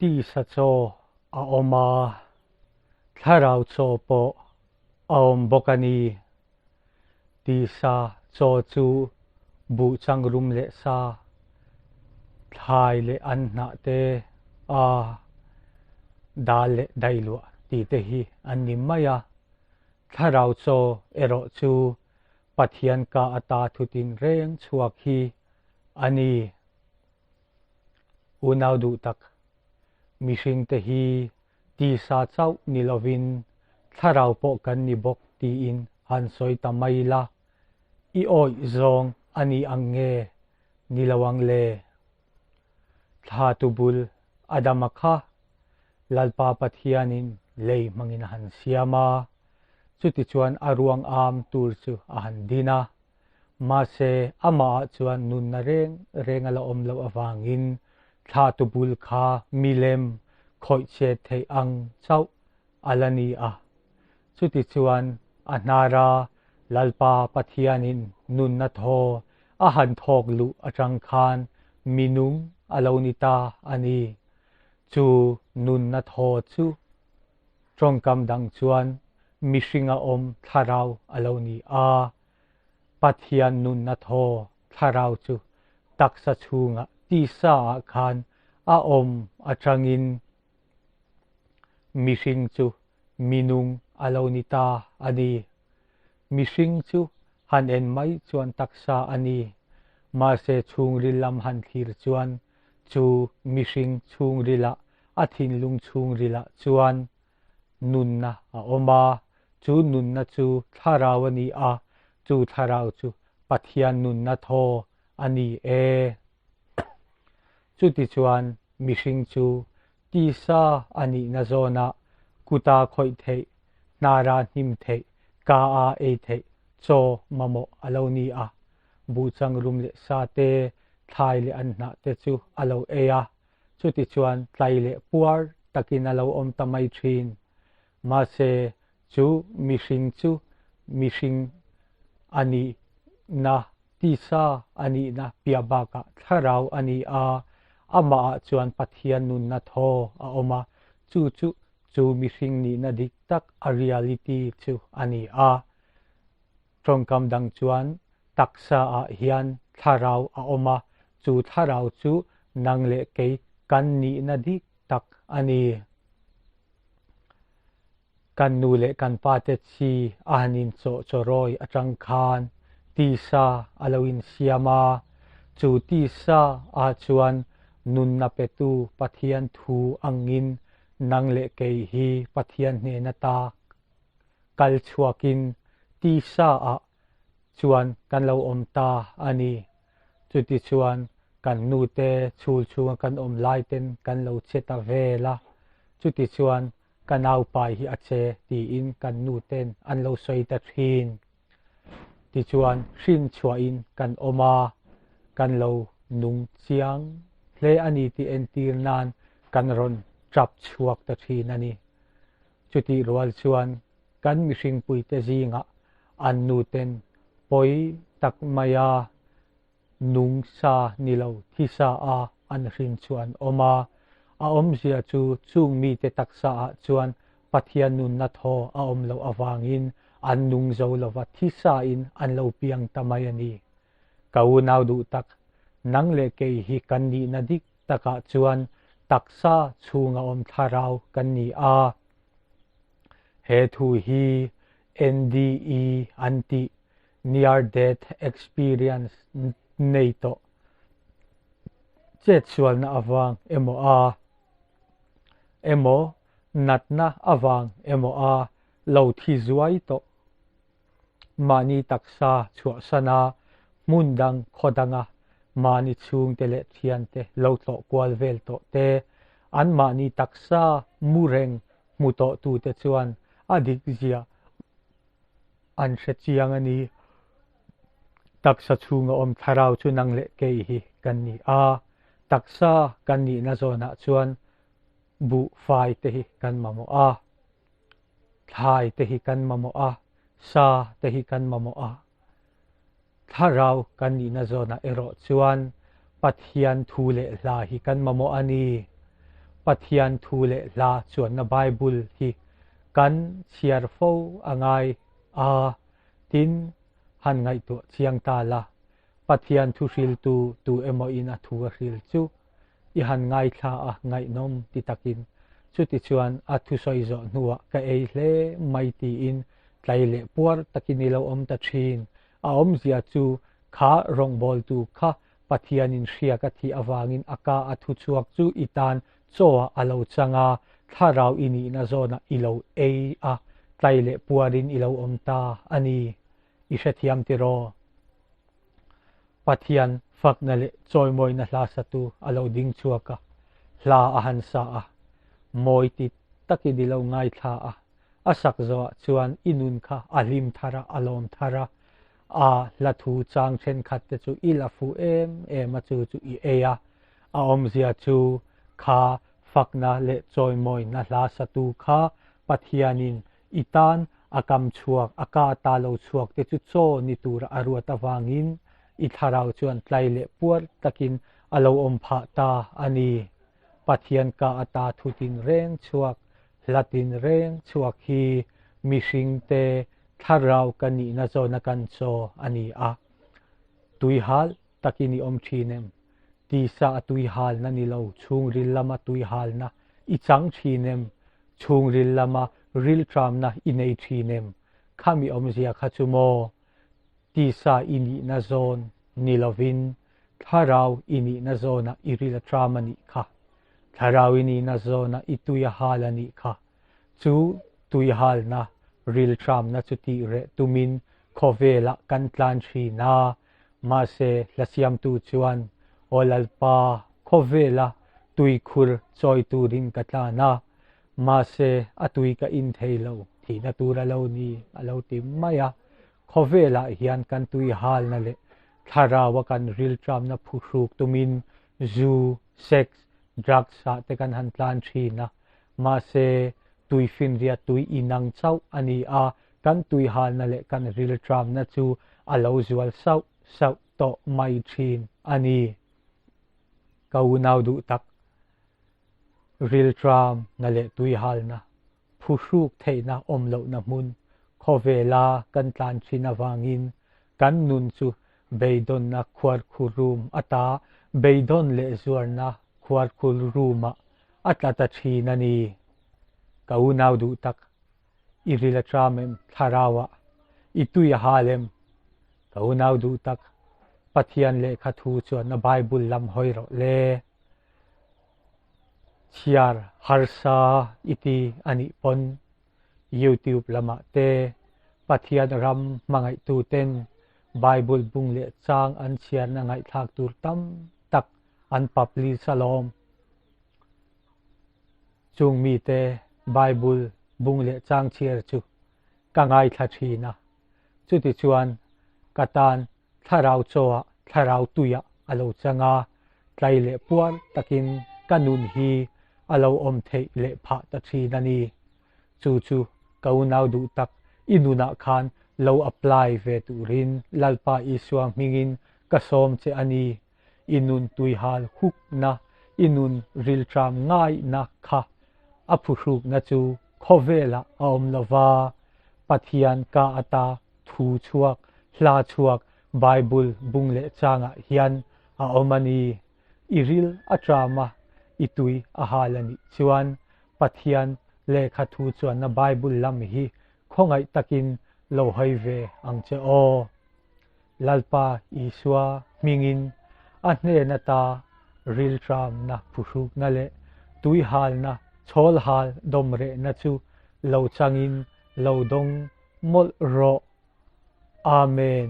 Tisa chaw a awm a, thlarau chaw pawh a awm bawk a ni. Tisa chaw chu buh changrum leh sa, thlai leh an hnah te a, dal leh dailuah tih te hi an ni mai a. Thlarau chaw erawh chu Pathian ka ata thutin reng chhuak hi a ni. Unau duh tak, mihringte hi tisa chauh ni lovin thlarau pawh kan ni bawk tiin han sawi ta mai la, i awih zawng a ni ang nge ni lo ang le? Thla tubul Adama kha Lalpa Pathianin lei hmangin a han siam a, chutichuan a ruang am tur chu a han din a. Mahse, amahah chuan nunna reng reng a la awm loh avangin thla tubul kha milem khawih chhiat theih ang chauh a la ni a. Chutichuan, a hnara Lalpa Pathianin nunna thaw a han thawk luh atang khan minung a lo ni ta a ni. Chu nunna thaw chu tawngkam dang chuan mihringa awm thlarau a lo ni a. Pathian nunna thaw thlarau chu taksa chhungah tisa ah khan a awm atangin mihring chu minung a lo ni ta a ni. Mihring chu han en mai chuan taksa a ni, mahse chhungril lam han thlir chuan chu mihring chhungrilah a thinlung chhungrilah chuan nunna a awm a, chu nunna chu thlarau a ni a, chu thlarau chu Pathian nunna thaw a ni e. Chutichuan mihring chu tisa a nihna zawnah kuta khawih theih, hnara hnim theih, ka-a ei theih chaw mamawh a lo ni a, buhchang rum leh sa te, thlai leh anhnah te chu a lo ei a, Chutichuan tlai leh puar takin a lo awm ta mai thin. Mahse, chu mihring chu mihring a nihna, tisa a nihna piah bakah thlarau a ni a, amahah chuan Pathian nunna thaw a awm a, chu chu chu mihring nihna dik tak a reality chu a ni a. Tawngkam dang chuan taksa ah hian thlarau a awm a, chu thlarau chu nang leh kei kan nihna dik tak a ni. Kan nu leh kan pa te chi a han inchawh chawrawi atang khan tisa a lo insiam a, chu tisa ah chuan nunna petu Pathian thu angin nang leh kei hi Pathian hnena ta kal chhuakin tisa ah chuan kan lo awm ta a ni. Chutichuan kan nute chhul chhunga kan awm lai ten kan lo che ta vel a, chutichuan ka naupai hi a che tiin kan nuten an lo sawi ta thin. Tichuan hrin chhuahin kan awm a, kan lo nung chiang hle a ni tih entir nan kan rawn tap chhuak ta thin a ni. Chutih rual chuan kan mihringpuite zingah an nuten pawi tak maia nung sa ni lo thi sa a an hrin chu an awm a. A awmzia chu chung mite taksa ah chuan Pathian nunna thaw a awm loh avangin an nung zo lova thi sa in an lo piang ta mai a ni. Ka unau duh tak, nang leh kei hi kan nihna dik takah chuan taksa chhunga awm thlarau kan ni a. He thu hi NDE an tih, Near Death Experience, nei tawh chetsualna avang emaw a emaw natna avang emaw a lo thi zuai tawh. Mahni taksa chhuahsana hmun dang khaw danga mahni chhungte leh thiante lo tlawh kual vel tawh te, an mahni taksa mu reng hmu tawh tute chuan a dik zia an hre chiang a ni. Taksa chhunga awm thlarau chu nang leh kei hi kan ni a, taksa kan nihna zawnah chuan buhfai te hi kan mamawh a. Thlai te hi kan mamawh a, sa te hi kan mamawh a. Thlarau kan nihna zawnah erawh chuan Pathian thu leh hla hi kan mamawh a ni. Pathian thu leh hla chuanna Bible hi kan chhiar fo a ngai a, tin han ngaihtuah chiang ta la. Pathian thu hriltu tu emaw in a thu a hril chu i han ngaithla a, ngaihnawm ti takin. Chutichuan a thusawi zawh hnuah ka ei hle mai tiin tlai leh puar takin i lo awm ta thin. A awmzia chu kha rawngbawltu kha Pathianin hriak a thih avangin a ka a thu chhuak chu i tan chaw ah a lo chang a, thlarau i nihna zawnah i lo ei a, tlai leh puarin i lo awm ta a ni. I hrethiam tiraw? Pathian fakna leh chawimawina hla satu a lo ding chhuak a, hla a han sa a, mawi ti takin i lo ngaithla a, a sak zawhah chuan i nun kha a hlim thar a, a lawm thar a, a hla thu chang thenkhat te chu i la fuh em em a, chu chu i ei a, a awmzia chu kha fakna leh chawimawina hla satu kha Pathianin I tan a kam chhuak, a ka ta lo chhuak te chu chaw ni tura a ruat avangin i thlarau chuan tlai leh puar takin a lo awm phah ta a ni. Pathian ka ata thu tin reng chhuak, hla tin reng chhuak hi mihringte thlarau ka nihna zawna kan chaw a ni a. Tuihal takin i awm thin em? Tisa a tuihalna ni lo, chhungril lama tuihalna i chang thin em? Chhungril lama rilṭamna i nei ṭhin em? Khami awmzia kha chu maw? Tisa i nihna zawn ni lovin thlarau i nihna zawnah i ril a ṭam a nih kha. Thlarau i nihna zawnah i tui a hal a nih kha. Chu tui halna, rilṭamna chu tih reh tumin khawvelah kan tlan ṭhin a, Mahse, hlasiamtu chuan, Aw Lalpa, khawvela tuikhur chawi turin ka tlan a, mahse a tui ka in thei lo, thihna tur a lo ni, a lo ti mai a. Khawvelah hian kan tui halna leh thlaraua kan rilṭamna phuhruk tumin zu, sex, drugs ah te kan han tlan ṭhin a, mahse tuifinriat tui inang chauh a ni a, Kan tuihalna leh kan rilṭamna chu a lo zual sauh sauh tawh mai ṭhin a ni. Ka unau duh tak, rilṭamna leh tuihalna, phuhruk theihna awm lohna hmun khawvela kan tlan ṭhin avangin kan nun chu beidawnna khuarkhurum ata beidawn leh zuarna khuarkhurumah a tla ta ṭhin a ni. Ka unau duh tak, I ril a ṭam em, thlarau ah? I tui a hal em? Ka unau duh tak, Pathian lehkha thu chuan a Bible lam hawi rawh le. Chhiar harsa i ti a nih pawn YouTube lamah te Pathian ram hmangaihtu ten Bible bung leh chang an chhiarna ngaihthlak tur tam tak an publish alawm. Chung mite Bible bung leh chang chhiar chu ka ngaithla thin a, chutichuan ka tan thlarau chawah thlarau tuiah a lo chang a, tlai leh puar takin ka nun hi a lo awm theih leh phah ta thin a ni. Chu chu ka unau duh tak i nunah khan lo apply ve turin Lalpa Isua hmingin ka sawm che a ni. I nun tuihal hukna, i nun rilṭam ngaihna kha a phuhrukna chu khawvelah a awm lo va, Pathian ka ata thu chhuak, hla chhuak Bible bung leh changah hian a awm a ni. I ril a ṭam a, i tui a hal a nih chuan Pathian lehkha thu chuanna Bible lam hi khawngaih takin lo hawi ve ang che aw. Lalpa Isua hmingin a hnen ata rilṭamna phuhrukna leh tuihalna chhawlhal dawmrehna chu lo changin lo dawng mawlh rawh. Amen.